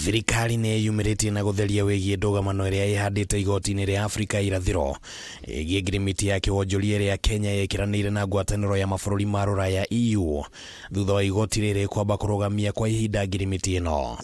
Thirikari nĩ yumĩrĩtie na gũtheria wĩgiĩ ndũgamano ĩrĩa ĩhandĩte igoti-inĩ rĩa Afrika irathĩro ĩgiĩ ngirimiti ya kĩwonjoria ĩrĩa Kenya ĩkĩranĩire na ngwatanĩro ya mabũrũri ma rũraya EU thutha wa igoti rĩrĩ kwamba kũrũgamia kwa ihinda ngirimiti ĩno.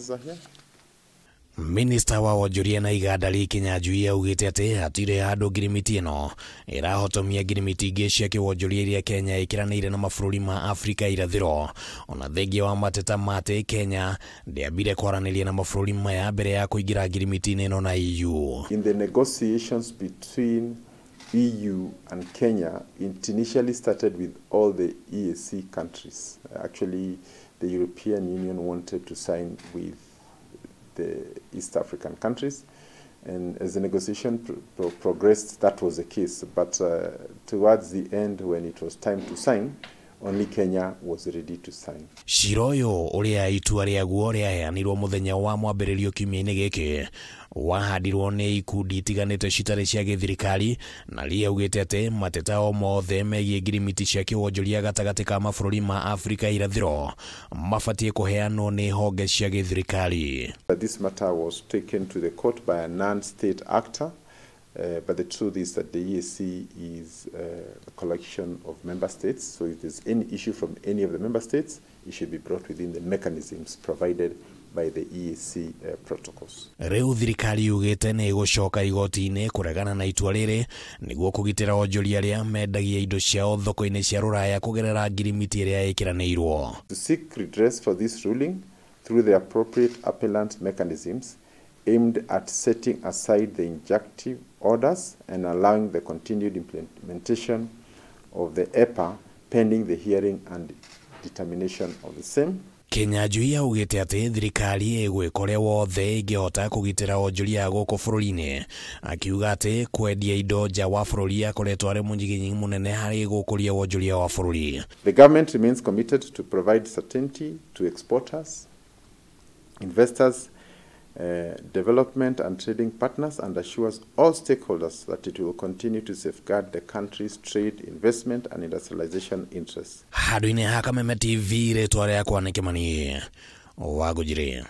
Minista wa wonjoria na iganda Lee Kinyanjui augĩte atĩ hatirĩ handũ ngirimiti ĩno ĩrahotomia ngirimiti ingĩ cia kĩwonjoria iria Kenya ĩkĩranĩire na mabũrũri ma Afrika irathĩro, ona thengia wa mateta ma atĩ Kenya ndĩambire kwaranĩria na mabũrũri maya mbere ya kũingĩra ngirimiti-inĩ ĩno na EU. In the negotiations between EU and Kenya, it initially started with all the EAC countries. Actually, the European Union wanted to sign with the East African countries, and as the negotiation progressed, that was the case. But towards the end, when it was time to sign, only Kenya was ready to sign. Cira ũyũ ũrĩa itua rĩaguo rĩaheanirwo mũthenya wa mwambĩrĩrio kiumia-inĩ gĩkĩ wahandirwo nĩ ikundi itiganĩte citarĩ cia gĩthirikari na Lee augĩte atĩ mateta o mothe megiĩ ngirimiti cia kĩwonjoria gatagatĩ ka mabũrũri ma Afrika irathĩro mabatiĩ kũheanwo nĩ honge cia gĩthirikari. This matter was taken to the court by a non-state actor. But the truth is that the EAC is a collection of member states, so if there's any issue from any of the member states, it should be brought within the mechanisms provided by the EAC protocols. Rĩu thirikari yugĩte nĩ ĩgũcoka igoti-inĩ kũregana na itua rĩrĩ nĩguo kũgitĩra onjoria arĩa mendagia indo ciao thoko-inĩ cia rũraya kũgerera ngirimiti ĩrĩa ĩkĩranĩirwo. To seek redress for this ruling through the appropriate appellant mechanisms aimed at setting aside the injunctive orders and allowing the continued implementation of the EPA pending the hearing and determination of the same. Kinyanjui augĩte atĩ thirikari ĩgwĩka ũrĩa wothe ĩngĩhota kũgitĩra onjoria a gũkũ bũrũri-inĩ, akiuga atĩ kwendia indo nja wa bũrũri akoretwo arĩ mũnyiginyi mũnene harĩ gũkũria wonjoria wa bũrũri. The government remains committed to provide certainty to exporters, investors, development and trading partners, and assures all stakeholders that it will continue to safeguard the country's trade, investment and industrialization interests. Handũ-inĩ ha Kameme TV, rĩtwa rĩakwa nĩ Kĩmani Wangũnjiri.